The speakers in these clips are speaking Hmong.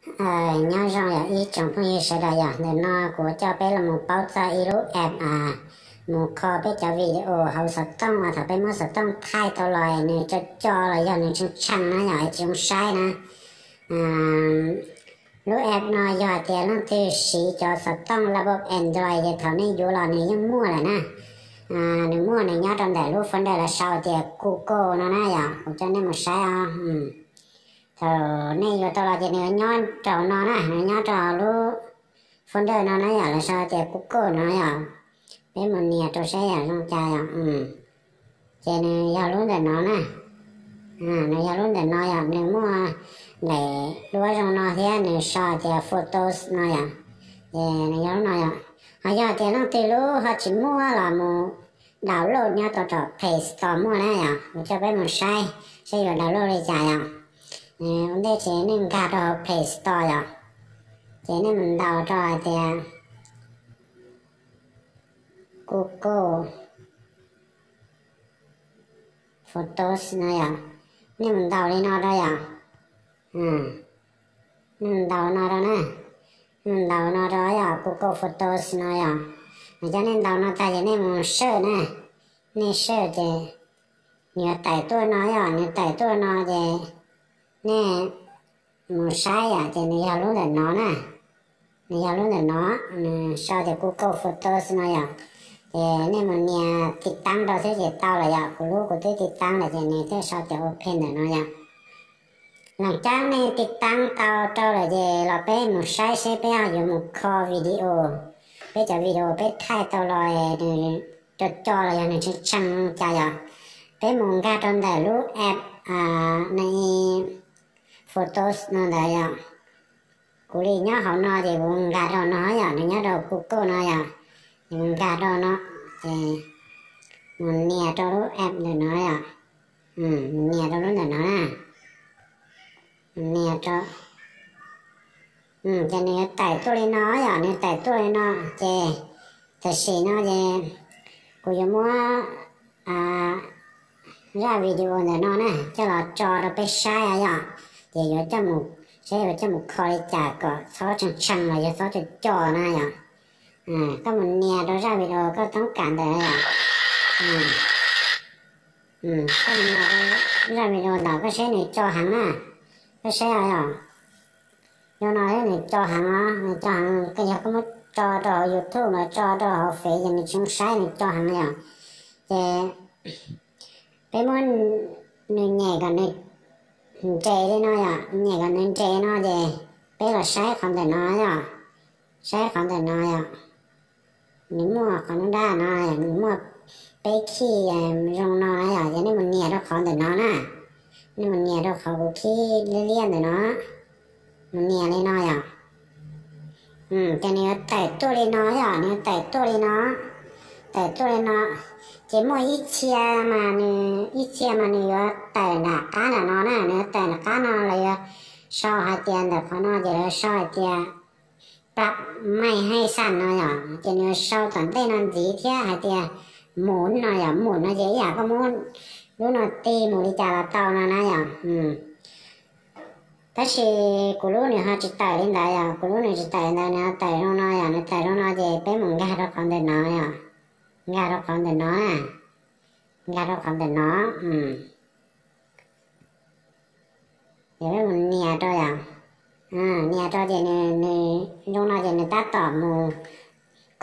Nyob zoo yog ib tsoom phooj ywg sawv daws, yog ntawm no kuv coj peb los mus paub txog ib lub app mus kho peb cov video hauv xov tooj uas thaum peb muab xov tooj thaij tau los nws co co los yog nws tshee tshee na yom, tsis zoo saib na. Lub app no yog tias leej twg siv cov xov tooj labo Android ces thaum nej yuav los nws yeej muaj lawm na. Nws muaj, nws nyob rau ntawm lub folder lawv sau tias Google no na yom, kuv coj nej mus saib os. Thaum nej yuav tau los ces nws nyob rau no na, nws nyob rau lub folder no na yom, lawv sau tias Google no yom. Peb mus nias rau saib yom zoo cas yom. Ces nws yog lub ntawm no na. Nws yog lub ntawm no yom, nws muaj daim duab zoo no thiab nws sau tias Photos no yom. Ces nws yog lub no yom. Ho yog tias leej twg lub ho tsis muaj los mus download nyob tau tom Play Store muaj na yom. Kuv coj peb mus saib, saib yuav download li cas yom. Ua ntej ces nej nkag rau hauv Play Store yom. Ces nej mus ntaus rau hais tias Google Photos no yom. Nej mus ntaus li no rau yom. Nej mus ntaus no rau na. Nej mus ntaus no rau yom, Google Photos no yom. Nws coj nej ntaus no tag ces nej mus search na. Nej search ces nws yuav tawm tuaj no yom, nws tawm tuaj no ces nej mus saib yom, ces nws yog lub ntawm no na. Nws yog lub ntawm no, nws sau tias Google Photos no yom. Ces nej mus nias tiv taab rau xwb ces tau lawm yom, kuv lub kuv twb tiv taab lawm ces nws thiaj sau tias OK ntawm no yom. Leej twg nej tiv taab tau rau lawm ces los peb mus saib seb peb ho yuav mus kho video, peb cov video peb thaij tau los nws co co los yog nws tshee tshee cas yom. Peb mus nkag rau ntawm lub app, nws Photos no ntawd yom. Kuv li nyob hauv no ces kuv nkag rau no yom, nws nyob rau Google no yom. Ces mus nkag rau no, ces mus nias rau lub app ntawm no yom. Mus nias rau lub ntawm no na. Mus nias rau, ces nws yuav tawm tuaj li no yom, nws tawm tuaj li no. Ces tam sim no ces kuv yuav muab zaj video ntawm no na coj los tso rau peb saib yom. Ces yuav coj mus, saib yuav coj mus kho li cas kom txhob tshee tshee los yog txhob co co na yom. Koj mus nias rau zaj video koj toob kam ntawd yom. Koj nias rau zaj video ntawd koj saib nws co heev na. Koj saib yom. Yog no nws co heev os, nws co heev, yog koj muab tso rau hauv YouTube los tso rau hauv Fev ces nws tsis zoo saib, nws co heev yom. Ces peb muab nws nyem kom nws nres li no yom, nyem kom nws nres no ces peb los saib qhov ntawm no yom. Saib qhov ntawm no yom. Nws muaj qhov nruab nrab no, nws muaj peb khij zoo no yom, ces nej mus nias rau qhov ntawm no na. Nej mus nias rau qhov kuv khij liab liab ntawm no, mus nias li no yom. Ces nws yuav tawm tuaj li no yom, nws yuav tawm tuaj li no, tawm tuaj li no. Ces muaj ib txhia mas nws, ib txhia mas nws yuav tawm nram qab nram no na, nws yuav tawm nram qab no los yuav sau hais tias ntawm qhov no ces lawv sau hais tias pab mais hais xas no yom, ces nws yuav sau tom ntej no ntxiv thiab hais tias mus no yom, mus no ces ib yam koj muab lub no tig mus li cas los tau no na yom. Tab sis kuv lub nws ho tsis tawm li ntawd yom, kuv lub nws tsis tawm li ntawd, nws ho tawm zoo no yom, nws tawm zoo no ces peb mus nkag rau qhov ntawm no yom, nkag rau qhov ntawm no na, nkag rau qhov ntawm no. Ces peb mus nias rau yom, nias rau ces nws zoo no ces nws tab tom mus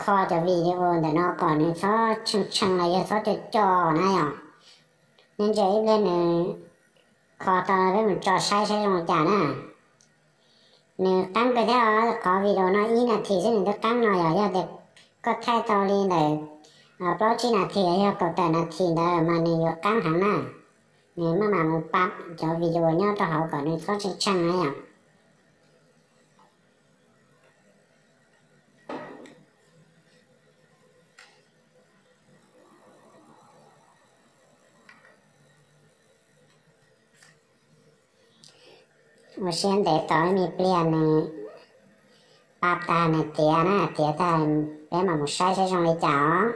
kho cov video ntawm no kom nws txhob tshee tshee los yog txhob co co na yom. Nej ntsia ib pliag nws kho tau peb mus tso saib saib zoo li cas na. Nws qeeb kawg thiab, qhov video no ib nas this xwb nws twb qeeb no yom, yog tias koj thaij tau li ntawm plaub tsib nas this yog kaum tawm nas this ntawd mas nws yuav qeeb heev na. Nws maj mam mus pab cov video nyob rau hauv kom nws txhob tshee tshee na yom. Ua siab ntev tos ib me pliag nws pab tag nws tiav na, tiav tag peb mam mus saib saib zoo li cas os.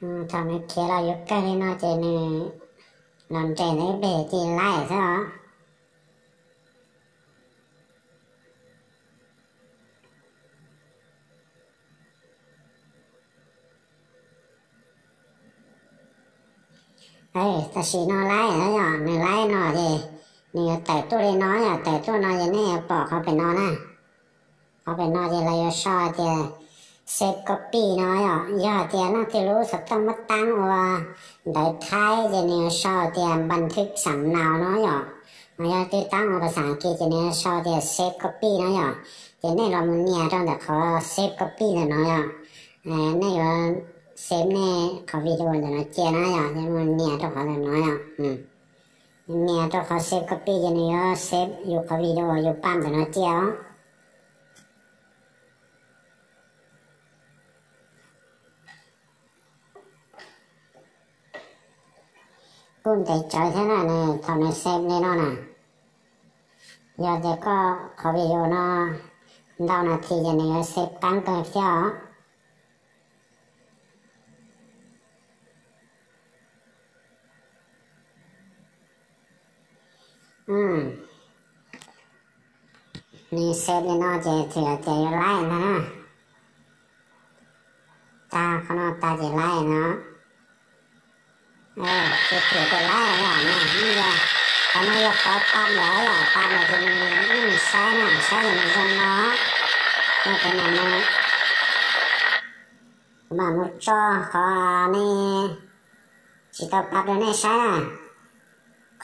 Thaum nws khiav los yuav kawg li no ces nws los nres ntawm ib pliag ces laib xwb os. Tam sim no laib yom, nws laib no ces nws yuav tawm tuaj li no yom, tawm tuaj no ces nej yuav pom qhov pem no na. Qhov pem no ces lawv yuav sau tias save copy no yom. Yog hais tias leej twg lub xov tooj muab taab ua ntawv Thaib ces nws yuav sau tias บันทึกสำเนา no yom. Yog leej twg taab ua phas xas Askiv ces nws yuav sau tias save copy no yom. Ces nej los mus nias rau ntawm qhov save copy ntawm no yom. Nej yuav save nej qhov video ntawm no cia na yom, mus nias rau qhov ntawm no yom. Nias rau qhov save copy ces nws yuav save yus qhov video yus pam ntawm no cia os. Kuj ntev tsawv thiab na, nws thaum nws save li no na. Yog tias koj qhov video no ntau nas this ces nws yuav save qab kawg thiab os. Nws save li no ces thaum tias yuav laib ntag na. Tag qhov no tag ces laib no. Ces thaum tias laib os, qhov no yog qhov pab lawm os, pab lawm ces nws saib na, saib ces nws zoo no. Kuv mam mus tso qhov nej tsis tau pab rau nej saib na.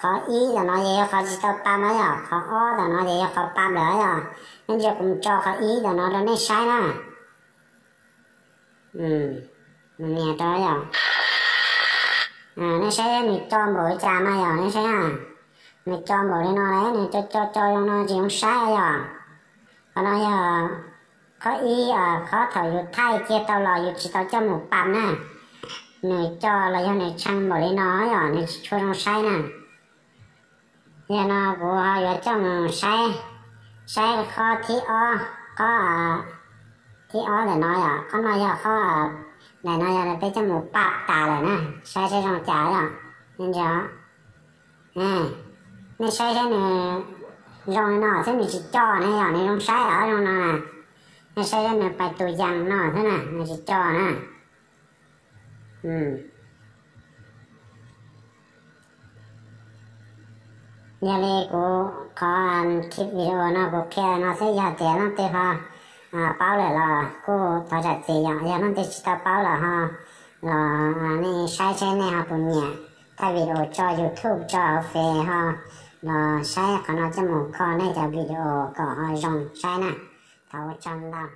Qhov ib tom no ces yog qhov tsis tau pab na yom, qhov ob tom no ces yog qhov pab lawm yom. Nej ntsia kuv mus tso qhov ib tom no rau nej saib na. Nias rau yom. Nej saib nws co npaum li cas no yom, nej saib na. Nws co npaum li no lawm, nws co co co zoo no tsis zoo saib yom. Qhov no yog qhov ib, qhov thaum yus thaij kiag tau los yus tsis tau coj mus pab na. Nws co los yog nws tshee npaum li no yom, nws tsis tshua zoo saib na. Yog no kuv ho yuav coj mus saib, saib qhov thib ob, qhov thib ob ntawm no yom, qhov no yog qhov, ntawm no yog peb coj mus pab tas lawm na, saib saib zoo cas yom. Nej saib saib nws zoo li no xwb nws tsis co ne yom, nws zoo saib os zoo no na. Nej saib saib nws pais tus yas no xwb na, nws tsis co na. Yog li kuv qhov clip video no kuv qhia no xwb, yog tias leej twg ho paub lawm los kuj thov zam txim yom, yog leej twg tsis tau paub los ho los nej saib saib nej ho puas nyiam. Thaij video tso YouTube tso hauv Face ho los saib qhov no coj mus kho nej cov video kom ho zoo saib na. Thov ua tsaug ntau.